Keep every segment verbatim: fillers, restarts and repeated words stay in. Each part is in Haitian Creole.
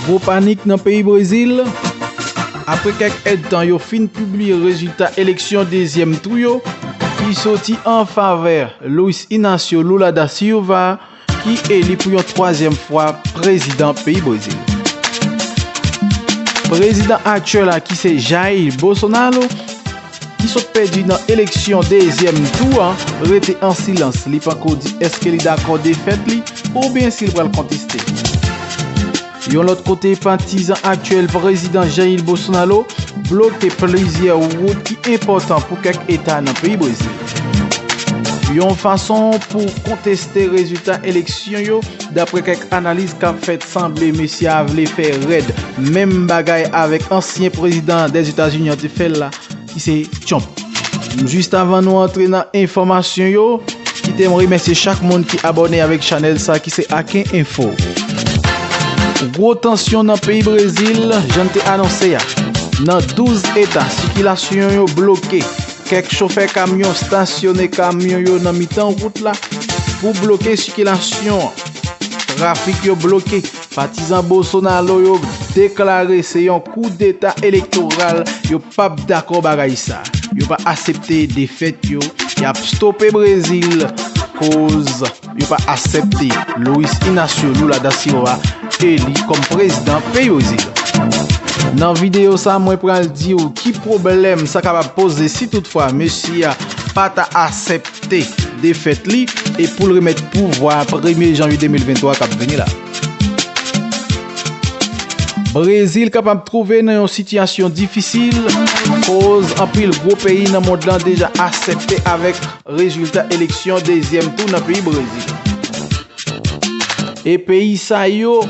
Gwo panik nan peyi Brezil. Apre kèk èdtan yo fin pibliye rezilta eleksyon dezyèm tou yo, ki soti an favè Luiz Inácio Lula da Silva, ki eli pou yon twazyèm fwa prezidan peyi Brezil. Prezidan aktyèl la, ki se Jair Bolsonaro, ki sot pèdi nan eleksyon dezyèm tou an, rete an silans. Li panko di èske li dakò defèt li oubyen si l pral konteste. Yon lòt kote, patizan aktyèl prezidan Jair Bolsonaro bloke plizyè wout ki enpòtan pou kèk eta nan peyi Brezil. Yon fason pou konteste rezilta eleksyon yo, dapre kèk analiz k ap fèt, sanble mesye a vle fè rèd menm bagay avèk ansyen prezidan Dèzetazini an te fè l la, ki se Trump. Jis avan nou antre nan enfòmasyon yo, kite m remèsye chak moun ki abòne avèk chanèl sa ki se Aken Enfo. Gwo tansyon nan peyi Brezil, jan n te anonse a. Nan douz eta, sikilasyon yo bloke. Kèk chofè kamyon stasyone kamyon yo nan mitan wout la pou bloke sikilasyon an. Trafik yo bloke. Patizan Bolsonaro yo deklare se yon koudeta elektoral, yo p ap dakò bagay sa. Yo pa aksepte defèt yo, y ap stope Brezil, koz yo pa aksepte Luiz Inácio Lula da Silva eli kòm prezidan peyi Brezil. Nan videyo sa, mwen pral di w ki pwoblèm sa kapab poze si toutfwa mesye a pa ta aksepte defèt li e pou l remèt pouvwa a premye janvye de mil venntwa k ap vini la. Brezil kapab twouve nan yon sitiyasyon difisil, koz anpil gwo peyi nan mond lan deja aksepte avèk rezilta eleksyon dezyèm tou nan peyi Brezil. E peyi sa yo,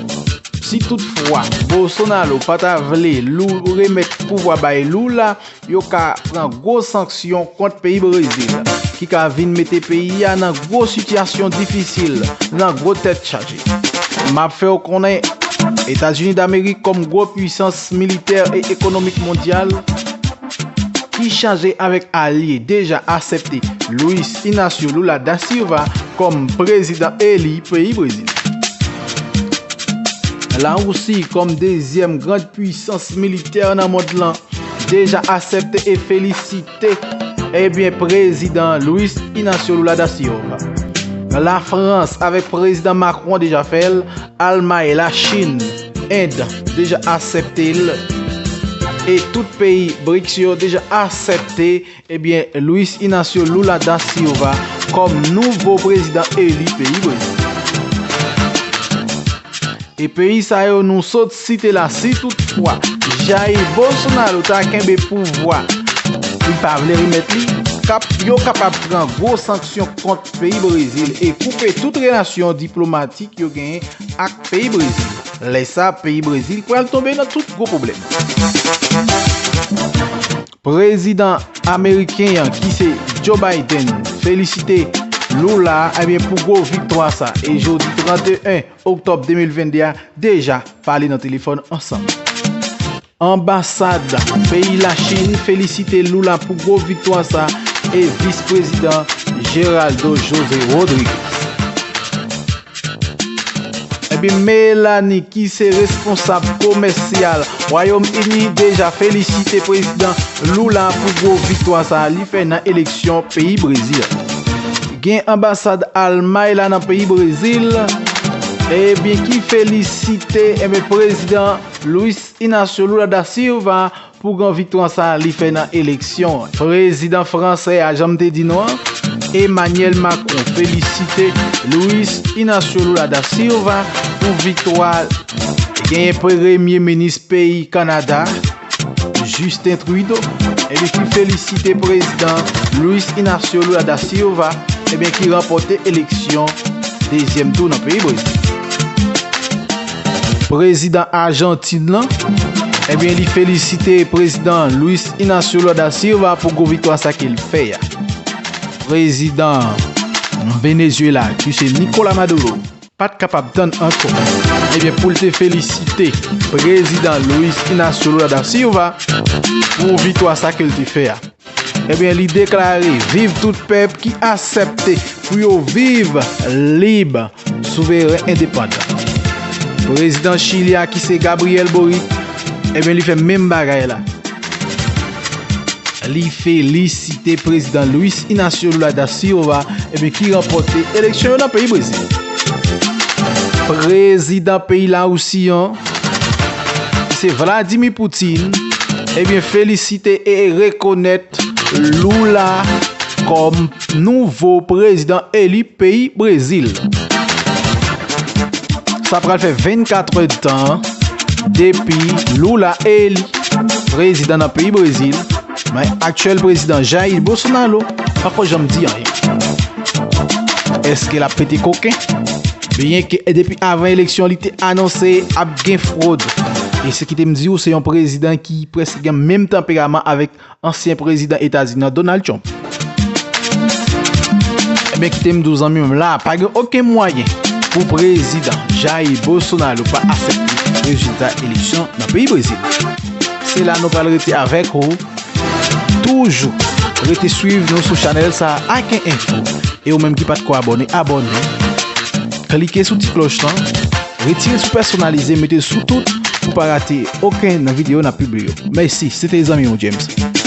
si toutfwa Bolsonaro pa ta vle Lu-, remèt pouvwa bay Lula, yo ka pran gwo sanksyon kont peyi Brezil, ki ka vin mete peyi a nan gwo sitiyasyon difisil, nan gwo tèt chaje. M ap fè w konnen, Etazini Damerik kòm gwo pwisans militè e ekonomik mondyal, ki chaje avèk alye, deja aksepte Luiz Inácio Lula da Silva kòm prezidan eli peyi Brezil. Larisi kòm dezyèm gran pwisans militè nan mond lan, deja aksepte e felisite, ebyen, prezidan Luiz Inácio Lula da Silva. Lafrans avèk prezidan Macron deja fè l, Almay, Lachin, End deja aksepte l, e tout peyi brics yo deja aksepte, ebyen, Luiz Inácio Lula da Silva kòm nouvo prezidan eli peyi Brezil. E peyi sa yo nou sot site la, si toutfwa Jair Bolsonaro ta kenbe pouvwa, li pa vle remèt li, kap, yo kapab pran gwo sanksyon kont peyi Brezil e koupe tout relasyon diplomatik yo genyen ak peyi Brezil. Lè sa, peyi Brezil pral tonbe nan tout gwo pwoblèm. Prezidan ameriken an, ki se Joe Biden, felisite Lula, ebyen, pou gwo viktwa sa. E jodi trannteyen oktòb de mil vennde a, deja pale nan telefòn ansanm. Anbasad peyi Lachin felisite Lula pou gwo viktwa sa e vis prezidan Geraldo José Rodrigues. Epi Melanie, ki se responsab komèsyal Wayòm Ini, deja felisite prezidan Lula pou gwo viktwa sa li fè nan eleksyon peyi Brezil. Gen anbasad Almay la nan peyi Brezil, ebyen, ki felisite, ebyen, prezidan Luiz Inácio Lula da Silva pou gran viktwa sa li fè nan eleksyon an. Prezidan fransè a, jan m te di nou an, Emmanuel Macron, felisite Luiz Inácio Lula da Silva pou viktwa. Genyen premye minis peyi Kanada, Justin Trudeau, ebyen, ki felisite prezidan Luiz Inácio Lula da Silva, ebyen, ki ranpòte eleksyon dezyèm tou nan peyi Brezil. Prezidan Ajantin lan, ebyen, li felisite prezidan Luiz Inácio Lula da Silva pou gwo viktwa sa ke l fè a. Prezidan Venezuela, ki se Nicolas Maduro, pa t kapab tann ankò, ebyen, pou l te felisite prezidan Luiz Inácio Lula da Silva pou viktwa sa ke l te fè a. Ebyen, li deklare, viv tout pèp ki aksepte pou yo viv lib, souveren, endepandan. Prezidan Chili a ki se Gabriel Boric, ebyen li fè menm bagay la. Li felisite prezidan Luiz Inácio Lula da Silva, ebyen ki ranpòte eleksyon yo nan peyi Brezil. Prezidan peyi Larisi an, ki se Vladimir Putin, ebyen felisite e rekonèt Lula kòm nouvo prezidan eli peyi Brezil. Sa pral fè vennkat èdtan depi Lula eli prezidan nan peyi Brezil, men aktyèl prezidan Jair Bolsonaro pako janm di anyen. Èske l ap pete koken? Byenke depi avan eleksyon li te anonse ap gen fwod. E se kite m di w, se yon prezidan ki prèske gen menm tanperaman avèk ansyen prezidan Etazini an, Donald Trump. Ebyen, kite m di w, zanmi m, la pa gen okenn mwayen pou prezidan Jair Bolsonaro pa aksepte rezilta eleksyon nan peyi Brezil. Se la nou pral rete avèk ou. Toujou rete swiv nou sou chanèl sa a, Aken Enfo. E ou menm ki pa t ko abòne, abòne. Klike sou ti klòch lan. Retire sou pèsonalize, mete l sou tout pou pa rate okenn nan videyo n ap pibliye yo. Mèsi, se te zanmi w James.